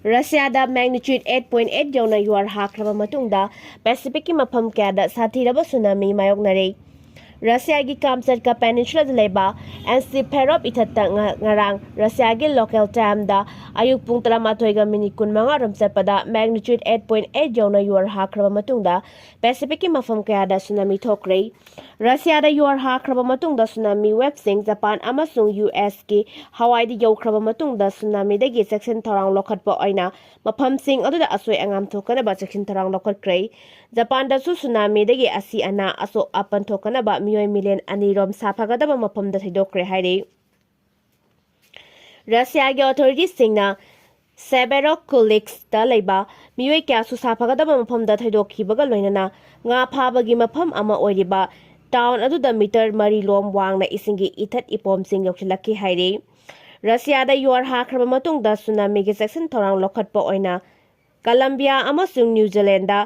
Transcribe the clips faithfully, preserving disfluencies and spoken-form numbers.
ꯔꯁꯤꯌꯥꯗ magnitude eight point eight ꯌꯧꯅ ꯌꯨꯍꯥꯔ ꯍꯥꯈ꯭ꯔꯕ ꯃꯇꯨꯡꯗ ꯄꯦꯁꯤꯐꯤꯛꯀꯤ ꯃꯐꯝ ꯀꯌꯥꯗ ꯁꯥꯊꯤꯔꯕ ꯁꯨꯅꯥꯃꯤ ꯃꯥꯌꯣꯛꯅꯔꯦ꯫ ꯔꯁꯤꯌꯥꯒꯤ ꯀꯥꯝꯆꯠꯀ ꯄꯦꯅꯤꯟꯁꯨꯂꯥꯗ ꯂꯩꯕ ꯑꯦꯟꯁꯤꯐꯦꯔꯣꯞ ꯏꯊꯠꯇ ꯉ-, ꯉꯔꯥꯡ ꯔꯁꯤꯌꯥꯒꯤ ꯂꯣꯀꯦꯜ ꯇꯥꯏꯝꯗ ꯑꯌꯨꯛ ꯄꯨꯡ ꯇꯔꯥꯃꯥꯊꯣꯏꯒ ꯃꯤꯅꯤꯠ ꯀꯨꯟꯃꯉꯥ ꯔꯣꯝ ꯆꯠꯄꯗ magnitude eight point eight ꯌꯧꯅ ꯌꯨꯍꯥꯔ ꯍꯥꯈ꯭ꯔꯕ ꯃꯇꯨꯡꯗ ꯄꯦꯁꯤꯐꯤꯛꯀꯤ ꯃꯐꯝ ꯀꯌꯥꯗ ꯁꯨꯅꯥꯃꯤ ꯊꯣꯛꯈ꯭ꯔꯦ꯫ ꯔꯁꯤꯌꯥꯗ ꯌꯨꯍꯥꯔ ꯍꯥꯈ꯭ꯔꯕ ꯃꯇꯨꯡꯗ ꯁꯨꯅꯥꯃꯤ ꯋꯦꯕꯁꯤꯡ ꯖꯄꯥꯟ ꯑꯃꯁꯨꯡ ꯌꯨ ꯑꯦꯁꯀꯤ ꯍꯋꯥꯏꯗ ꯌꯧꯈ꯭ꯔꯕ ꯃꯇꯨꯡꯗ ꯁꯨꯅꯥꯃꯤꯗꯒꯤ ꯆꯦꯛꯁꯤꯟ ꯊꯧꯔꯥꯡ ꯂꯧꯈꯠꯄ ꯑꯣꯏꯅ ꯃꯐꯝꯁꯤꯡ ꯑꯗꯨꯗ ꯑꯁꯣꯏ ꯑꯉꯥꯝ ꯊꯣꯛꯇꯅꯕ ꯆꯦꯛꯁꯤꯟ ꯊꯧꯔꯥꯡ ꯂꯧꯈꯠꯈ꯭ꯔꯦ꯫ ꯖꯄꯥꯟꯗꯁꯨ ꯁꯨꯅꯥꯃꯤꯗꯒꯤ ꯑꯁꯤ ꯑꯅꯥ ꯑꯁꯣꯛ ꯑꯄꯟ ꯊꯣꯛꯇꯅꯕ ꯃꯤꯑꯣꯏ ꯃꯤꯂꯤꯌꯟ ꯑꯅꯤ ꯔꯣꯝ ꯁꯥꯐꯒꯗꯕ ꯃꯐꯝꯗ ꯊꯩꯗꯣꯛꯈ꯭ꯔꯦ ꯍꯥꯏꯔꯤ꯫ ꯔꯁꯤꯌꯥꯒꯤ ꯑꯣꯊꯣꯔꯤꯇꯤꯁꯤꯡꯅ ꯁꯦꯕꯦꯔꯣꯀꯨꯂꯤꯛꯁꯇ ꯂꯩꯕ ꯃꯤꯑꯣꯏ ꯀꯌꯥꯁꯨ ꯁꯥꯐꯒꯗꯕ ꯃꯐꯝꯗ ꯊꯩꯗꯣꯛꯈꯤꯕꯒ ꯂꯣꯏꯅꯅ ꯉꯥ ꯐꯥꯕꯒꯤ ꯃꯐꯝ ꯑꯃ ꯑꯣꯏꯔꯤꯕ ꯇꯥꯎꯟ ꯑꯗꯨꯗ ꯃꯤꯇꯔ ꯃꯔꯤ ꯂꯣꯝ ꯋꯥꯡꯅ ꯏꯁꯤꯡꯒꯤ ꯏꯊꯠ ꯏꯄꯣꯝꯁꯤꯡ ꯌꯧꯁꯤꯜꯂꯛꯈꯤ ꯍꯥꯏꯔꯤ꯫ ꯔꯁꯤꯌꯥꯗ ꯌꯨꯍꯥꯔ ꯍꯥꯈ꯭ꯔꯕ ꯃꯇꯨꯡꯗ ꯁꯨꯅꯥꯃꯤꯒꯤ ꯆꯦꯛꯁꯤꯟ ꯊꯧꯔꯥꯡ ꯂꯧꯈꯠꯄ ꯑꯣꯏꯅ ꯀꯂꯝꯕꯤꯌꯥ ꯑꯃꯁꯨꯡ ꯅ꯭ꯌꯨ ꯖꯤꯂꯦꯟꯗ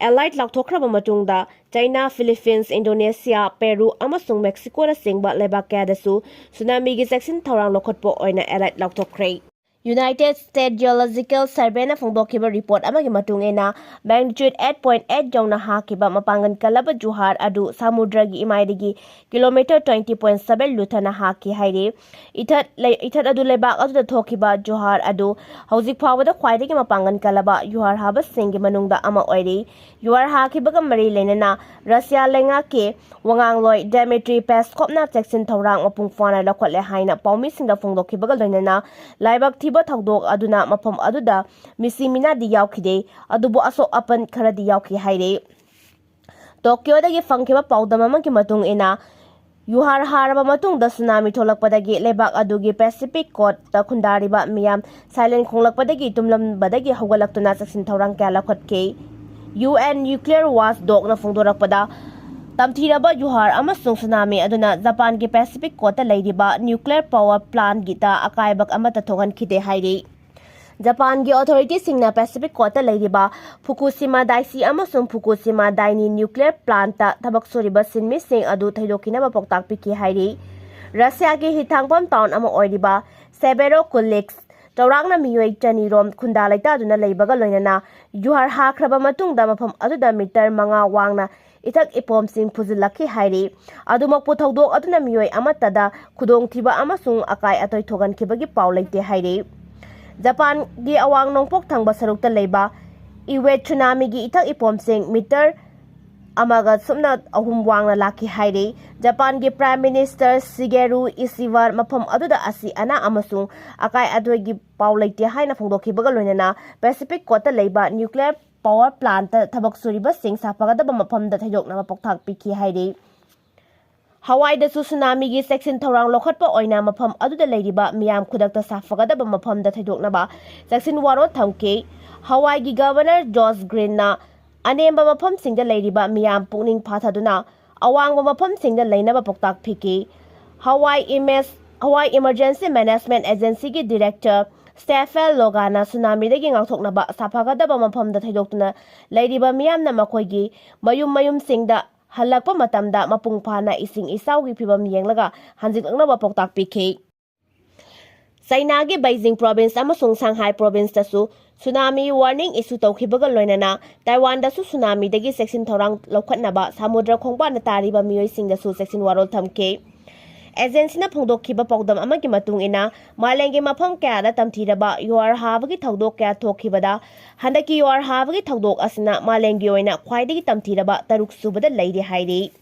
ꯑꯦꯂꯔꯠ ꯂꯥꯎꯊꯣꯛꯈ꯭ꯔꯕ ꯃꯇꯨꯡꯗ, ꯆꯥꯏꯅꯥ, ꯐꯤꯂꯤꯄꯤꯟꯁ, ꯏꯟꯗꯣꯅꯦꯁꯤꯌꯥ, ꯄꯦꯔꯨ ꯑꯃꯁꯨꯡ ꯃꯦꯛꯁꯤꯀꯣꯅꯆꯤꯡꯕ ꯂꯩꯕꯥꯛ ꯀꯌꯥꯗꯁꯨ ꯁꯨꯅꯥꯃꯤꯒꯤ ꯆꯦꯛꯁꯤꯟ ꯊꯧꯔꯥꯡ ꯂꯧꯈꯠꯄ ꯑꯣꯏꯅ ꯑꯦꯂꯔꯠ ꯂꯥꯎꯊꯣꯛꯈ꯭ꯔꯦ꯫ United States Geological Surveyꯅ ꯐꯣꯡꯗꯣꯛꯈꯤꯕ ꯔꯤꯄꯣꯔꯠ ꯑꯃꯒꯤ ꯃꯇꯨꯡ ꯏꯟꯅ, magnitude eight point eight ꯌꯧꯅ ꯍꯥꯈꯤꯕ ꯃꯄꯥꯡꯒꯜ ꯀꯜꯂꯕ ꯖꯨꯍꯥꯔ ꯑꯗꯨ ꯁꯃꯨꯗ꯭ꯔꯒꯤ ꯏꯃꯥꯏꯗꯒꯤ ꯀꯤꯂꯣꯃꯤꯇꯔ twenty point seven ꯂꯨꯊꯅ ꯍꯥꯈꯤ ꯍꯥꯏꯔꯤ꯫ ꯏꯊꯠ ꯂꯩ-, ꯏꯊꯠ ꯑꯗꯨ ꯂꯩꯕꯥꯛ ꯑꯗꯨꯗ ꯊꯣꯛꯈꯤꯕ ꯖꯨꯍꯥꯔ ꯑꯗꯨ ꯍꯧꯖꯤꯛ ꯐꯥꯎꯕꯗ ꯈ꯭ꯋꯥꯏꯗꯒꯤ ꯃꯄꯥꯡꯒꯜ ꯀꯜꯂꯕ ꯌꯨꯍꯥꯔ ꯍꯥꯕꯁꯤꯡꯒꯤ ꯃꯅꯨꯡꯗ ꯑꯃ ꯑꯣꯏꯔꯤ꯫ ꯌꯨꯍꯥꯔ ꯍꯥꯈꯤꯕꯒ ꯃꯔꯤ ꯂꯩꯅꯅ ꯔꯁꯤꯌꯥ ꯂꯩꯉꯥꯛꯀꯤ ꯋꯥꯉꯥꯡꯂꯣꯏ ꯗꯦꯃꯤꯇ꯭ꯔꯤ ꯄꯦꯁꯀꯣꯞꯅ ꯆꯦꯛꯁꯤꯟ ꯊꯧꯔꯥꯡ ꯃꯄꯨꯡ ꯐꯥꯅ ꯂꯧꯈꯠꯂꯦ ꯍꯥꯏꯅ ꯄꯥꯎꯃꯤꯁꯤꯡꯗ ꯐꯣꯡꯗꯣꯛꯈꯤꯕꯒ ꯂꯣꯏꯅꯅ ꯂꯥꯏꯕꯛ ꯊꯤꯕ ꯊꯧꯗꯣꯛ ꯑꯗꯨꯅ ꯃꯐꯝ ꯑꯗꯨꯗ ꯃꯤꯁꯤ ꯃꯤꯅꯥꯗꯤ ꯌꯥꯎꯈꯤꯗꯦ, ꯑꯗꯨꯕꯨ ꯑꯁꯣꯛ ꯑꯄꯟ ꯈꯔꯗꯤ ꯌꯥꯎꯈꯤ ꯍꯥꯏꯔꯤ꯫ ꯇꯣꯀꯤꯌꯣꯗꯒꯤ ꯐꯪꯈꯤꯕ ꯄꯥꯎꯗꯝ ꯑꯃꯒꯤ ꯃꯇꯨꯡ ꯏꯟꯅ, ꯌꯨꯍꯥꯔ ꯍꯥꯔꯕ ꯃꯇꯨꯡꯗ ꯁꯨꯅꯥꯃꯤ ꯊꯣꯛꯂꯛꯄꯗꯒꯤ ꯂꯩꯕꯥꯛ ꯑꯗꯨꯒꯤ ꯄꯦꯁꯤꯐꯤꯛ ꯀꯣꯁꯇ ꯈꯨꯟꯗꯥꯔꯤꯕ ꯃꯤꯌꯥꯝ ꯁꯥꯏꯂꯦꯟ ꯈꯣꯡꯂꯛꯄꯗꯒꯤ ꯇꯨꯝꯂꯝꯕꯗꯒꯤ ꯍꯧꯒꯠꯂꯛꯇꯨꯅ ꯆꯦꯛꯁꯤꯟ ꯊꯧꯔꯥꯡ ꯀꯌꯥ ꯂꯧꯈꯠꯈꯤ꯫ ꯌꯨ ꯑꯦꯟ ꯅ꯭ꯌꯨꯀ꯭ꯂꯤꯌꯔ ꯋꯥꯆ ꯗꯣꯒꯅ ꯐꯣꯡꯗꯣꯔꯛꯄꯗ, ꯇꯝꯊꯤꯔꯕ ꯌꯨꯍꯥꯔ ꯑꯃꯁꯨꯡ ꯁꯨꯅꯥꯃꯤ ꯑꯗꯨꯅ ꯖꯄꯥꯟꯒꯤ ꯄꯦꯁꯤꯐꯤꯛ ꯀꯣꯁꯇ ꯂꯩꯔꯤꯕ ꯅ꯭ꯌꯨꯀ꯭ꯂꯤꯌꯔ ꯄꯥꯋꯔ ꯄ꯭ꯂꯥꯟꯒꯤꯗ ꯑꯀꯥꯏꯕ ꯑꯃꯠꯇ ꯊꯣꯛꯍꯟꯈꯤꯗꯦ ꯍꯥꯏꯔꯤ꯫ ꯖꯄꯥꯟꯒꯤ ꯑꯣꯊꯣꯔꯤꯇꯤꯁꯤꯡꯅ ꯄꯦꯁꯤꯐꯤꯛ ꯀꯣꯁꯇ ꯂꯩꯔꯤꯕ ꯐꯨꯀꯨꯁꯤꯃꯥ ꯗꯥꯏꯁꯤ ꯑꯃꯁꯨꯡ ꯐꯨꯀꯨꯁꯤꯃꯥ ꯗꯥꯏꯅꯤ ꯅ꯭ꯌꯨꯀ꯭ꯂꯤꯌꯔ ꯄ꯭ꯂꯥꯟꯠꯇ ꯊꯕꯛ ꯁꯨꯔꯤꯕ ꯁꯤꯟꯃꯤꯁꯤꯡ ꯑꯗꯨ ꯊꯩꯗꯣꯛꯈꯤꯅꯕ ꯄꯥꯎꯇꯥꯛ ꯄꯤꯈꯤ ꯍꯥꯏꯔꯤ꯫ ꯔꯁꯤꯌꯥꯒꯤ ꯍꯤꯊꯥꯡꯐꯝ ꯇꯥꯎꯟ ꯑꯃ ꯑꯣꯏꯔꯤꯕ ꯁꯦꯕꯦꯔꯣꯀꯨꯂꯤꯛꯁ ꯆꯥꯎꯔꯥꯛꯅ ꯃꯤꯑꯣꯏ ꯆꯅꯤꯔꯣꯝ ꯈꯨꯟꯗꯥ ꯂꯩꯇꯥꯗꯨꯅ ꯂꯩꯕꯒ ꯂꯣꯏꯅꯅ ꯌꯨꯍꯥꯔ ꯍꯥꯈ꯭ꯔꯕ ꯃꯇꯨꯡꯗ ꯃꯐꯝ ꯑꯗꯨꯗ ꯃꯤꯇꯔ ꯃꯉꯥ ꯋꯥꯡꯅ ꯏꯊꯛ ꯏꯄꯣꯝꯁꯤꯡ ꯐꯨꯖꯤꯜꯂꯛꯈꯤ ꯍꯥꯏꯔꯤ꯫ ꯑꯗꯨꯃꯛꯄꯨ ꯊꯧꯗꯣꯛ ꯑꯗꯨꯅ ꯃꯤꯑꯣꯏ ꯑꯃꯠꯇꯗ ꯈꯨꯗꯣꯡꯊꯤꯕ ꯑꯃꯁꯨꯡ ꯑꯀꯥꯏ ꯑꯇꯣꯏ ꯊꯣꯛꯍꯟꯈꯤꯕꯒꯤ ꯄꯥꯎ ꯂꯩꯇꯦ ꯍꯥꯏꯔꯤ꯫ ꯖꯄꯥꯟꯒꯤ ꯑꯋꯥꯡ ꯅꯣꯡꯄꯣꯛ ꯊꯪꯕ ꯁꯔꯨꯛꯇ ꯂꯩꯕ ꯏꯋꯦꯠ ꯁꯨꯅꯥꯃꯤꯒꯤ ꯏꯊꯛ ꯏꯄꯣꯝꯁꯤꯡ ꯃꯤꯇꯔ ꯑꯃꯒ ꯁꯨꯞꯅ ꯑꯍꯨꯝ ꯋꯥꯡꯅ ꯂꯥꯛꯈꯤ ꯍꯥꯏꯔꯤ꯫ ꯖꯄꯥꯟꯒꯤ Prime Minister ꯁꯤꯒꯦꯔꯨ ꯏꯁꯤꯋꯥ ꯃꯐꯝ ꯑꯗꯨꯗ ꯑꯁꯤ ꯑꯅꯥ ꯑꯃꯁꯨꯡ ꯑꯀꯥꯏ ꯑꯇꯣꯏꯒꯤ ꯄꯥꯎ ꯂꯩꯇꯦ ꯍꯥꯏꯅ ꯐꯣꯡꯗꯣꯛꯈꯤꯕꯒ ꯂꯣꯏꯅꯅ Pacific Coast ꯂꯩꯕ nuclear power plant ꯊꯕꯛ ꯁꯨꯔꯤꯕꯁꯤꯡ ꯁꯥꯐꯒꯗꯕ ꯃꯐꯝꯗ ꯊꯩꯗꯣꯛꯅꯕ ꯄꯥꯎꯇꯥꯛ ꯄꯤꯈꯤ ꯍꯥꯏꯔꯤ꯫ ꯍꯋꯥꯏꯗꯁꯨ ꯁꯨꯅꯥꯃꯤꯒꯤ ꯆꯦꯛꯁꯤꯟ ꯊꯧꯔꯥꯡ ꯂꯧꯈꯠꯄ ꯑꯣꯏꯅ ꯃꯐꯝ ꯑꯗꯨꯗ ꯂꯩꯔꯤꯕ ꯃꯤꯌꯥꯝ ꯈꯨꯗꯛꯇ ꯁꯥꯐꯒꯗꯕ ꯃꯐꯝꯗ ꯊꯩꯗꯣꯛꯅꯕ ꯆꯦꯛꯁꯤꯟ ꯋꯥꯔꯣꯜ ꯊꯝꯈꯤ꯫ ꯍꯋꯥꯏꯒꯤ Governor ꯖꯣꯁ ꯒ꯭ꯔꯤꯟꯅ ꯑꯅꯦꯝꯕ ꯃꯐꯝꯁꯤꯡꯗ ꯂꯩꯔꯤꯕ ꯃꯤꯌꯥꯝ ꯄꯨꯛꯅꯤꯡ ꯐꯥꯊꯗꯨꯅ ꯑꯋꯥꯡꯕ ꯃꯐꯝꯁꯤꯡꯗ ꯂꯩꯅꯕ ꯄꯥꯎꯇꯥꯛ ꯄꯤꯈꯤ꯫ ꯍꯋꯥꯏ ꯏꯃꯦꯖ ꯍꯋꯥꯏ Emergency Management Agencyꯒꯤ Director ꯁ꯭ꯇꯦꯐꯦꯜ ꯂꯣꯒꯥꯅ ꯁꯨꯅꯥꯃꯤꯗꯒꯤ ꯉꯥꯛꯊꯣꯛꯅꯕ ꯁꯥꯐꯒꯗꯕ ꯃꯐꯝꯗ ꯊꯩꯗꯣꯛꯇꯨꯅ ꯂꯩꯔꯤꯕ ꯃꯤꯌꯥꯝꯅ ꯃꯈꯣꯏꯒꯤ ꯃꯌꯨꯝ ꯃꯌꯨꯝꯁꯤꯡꯗ ꯍꯜꯂꯛꯄ ꯃꯇꯝꯗ ꯃꯄꯨꯡ ꯐꯥꯅ ꯏꯁꯤꯡ ꯏꯆꯥꯎꯒꯤ ꯐꯤꯕꯝ ꯌꯦꯡꯂꯒ ꯍꯟꯖꯤꯜꯂꯛꯅꯕ ꯄꯥꯎꯇꯥꯛ ꯄꯤꯈꯤ꯫ ꯆꯩꯅꯥꯒꯤ ꯕꯩꯖꯤꯡ province ꯑꯃꯁꯨꯡ ꯁꯪꯍꯥꯏ provinceꯇꯁꯨ ꯁꯨꯅꯥꯃꯤ warning issue ꯇꯧꯈꯤꯕꯒ ꯂꯣꯏꯅꯅ ꯇꯥꯏꯋꯥꯟꯗꯁꯨ ꯁꯨꯅꯥꯃꯤꯗꯒꯤ ꯆꯦꯛꯁꯤꯟ ꯊꯧꯔꯥꯡ ꯂꯧꯈꯠꯅꯕ ꯁꯃꯨꯗ꯭ꯔ ꯈꯣꯡꯕꯥꯟꯗ ꯇꯥꯔꯤꯕ ꯃꯤꯑꯣꯏꯁꯤꯡꯗꯁꯨ ꯆꯦꯛꯁꯤꯟ ꯋꯥꯔꯣꯜ ꯊꯝꯈꯤ꯫ Agencyꯅ ꯐꯣꯡꯗꯣꯛꯈꯤꯕ ꯄꯥꯎꯗꯝ ꯑꯃꯒꯤ ꯃꯇꯨꯡ ꯏꯟꯅ, ꯃꯥꯂꯦꯝꯒꯤ ꯃꯐꯝ ꯀꯌꯥꯗ ꯇꯝꯊꯤꯔꯕ ꯌꯨꯍꯥꯔ ꯍꯥꯕꯒꯤ ꯊꯧꯗꯣꯛ ꯀꯌꯥ ꯊꯣꯛꯈꯤꯕꯗ, ꯍꯟꯗꯛꯀꯤ ꯌꯨꯍꯥꯔ ꯍꯥꯕꯒꯤ ꯊꯧꯗꯣꯛ ꯑꯁꯤꯅ ꯃꯥꯂꯦꯝꯒꯤ ꯑꯣꯏꯅ ꯈ꯭ꯋꯥꯏꯗꯒꯤ ꯇꯝꯊꯤꯔꯕ ꯇꯔꯨꯛ ꯁꯨꯕꯗ ꯂꯩꯔꯦ ꯍꯥꯏꯔꯤ꯫